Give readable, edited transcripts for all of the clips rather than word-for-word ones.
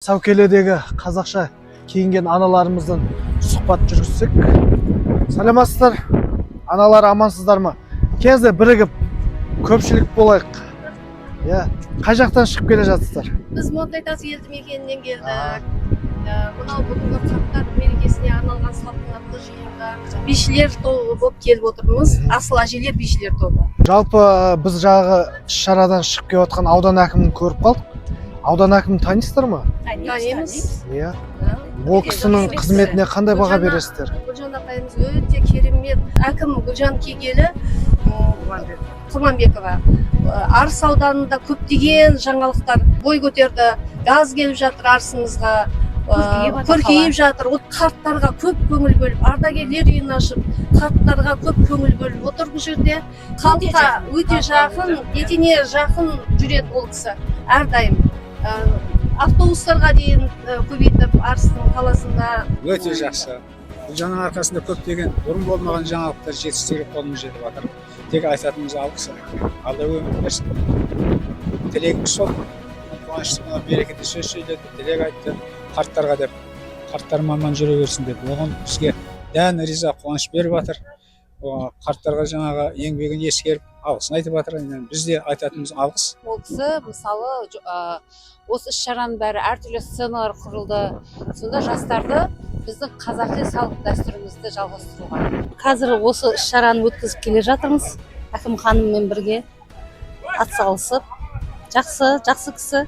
Сәукеледегі қазақша киінген аналарымыздан сұхбат жүргізсек. Саламатсыздар, аналар, амансыздар ма? Келіңіздер, бірігіп көпшілік болайық. Иә, қай жақтан шығып келе жатсыздар? Біз Монтайтас елді мекенінен келдік. Мынау бүгінгі қарттар мерекесіне арналған салтанатты жиынға бишілер тобы болып келіп отырмыз. Асыл әжелер бишілер тобы. Жалпы, біз жағы іс шарадан шығып келе жатқан аудан әкімін көріп қалдық. Аудан әкімін танисыздар ма? Танимыз. Иә, ол кісінің қызметіне қандай баға бересіздер? Гүлжан апайымыз өте керемет әкім. Гүлжан Кегелі Құрманбекова. Арыс ауданында көптеген жаңалықтар бой көтерді. Газ келіп жатыр Арысымызға. Көркейіп жатыр. Көркейіп жатыр. Ол қарттарға көп көңіл бөліп, ардагерлер үйін ашып, қарттарға көп көңіл бөліп отыр. Бұл жерде халыққа өте жақын, етене жақын жүреді ол кісі әрдайым. Автобустарға дейін көбейтіп Арыстың қаласында. Өте жақсы. Гүлжанның арқасында көптеген бұрын болмаған жаңалықтар, жетістіктерге қолымыз жетіп жатыр. Тек айтатынымыз алғыс, Алла өмір берсін, тілегіміз сол. Қуанышты мына мерекеде сөз сөйледі, тілек айтты қарттарға деп, қарттарым аман жүре берсін деп. Оған бізге дән риза, қуаныш беріп жатыр. Қарттарға жаңағы еңбегін ескеріп, алғысын айтып жатыр. Енді біз де айтатынымыз алғыс. Ол кісі, мысалы, осы іс шараның бәрі, әртүрлі сценалар құрылды. Сонда жастарды біздің қазақи салт дәстүрімізді жалғастыруға. Қазір осы іс шараны өткізіп келе жатырмыз әкім ханыммен бірге атсалысып. Жақсы, жақсы кісі,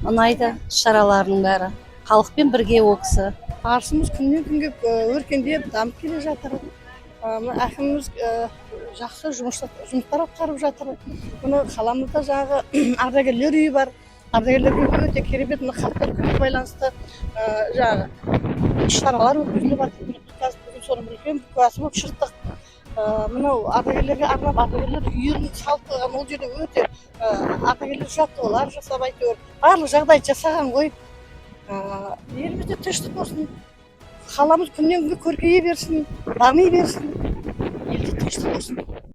ұнайды іс шараларының бәрі, халықпен бірге ол кісі. Арысымыз күннен күнге өркендеп, дамып келе жатыр. Мына әкіміміз жақсы жұмыстар атқарып жатыр. Мына қаламызда жаңағы ардагерлер үйі бар. Ардагерлерге өте керемет. Мына қарттар күніне байланысты жаңағы іс шаралар өткізіліп жатыр. Міне, біз қазір бүгін соның бір үлкен куәсі болып шықтық. Мынау ардагерлерге арнап ардагерлер үйін салып қойған. Ол жерде өте ардагерлер жаттығулар жасап, әйтеуір барлық жағдай жасаған ғой. Елімізде тыныштық болсын, қаламыз күннен күнге көркейе берсін, дами берсін, елде тыныштық болсын.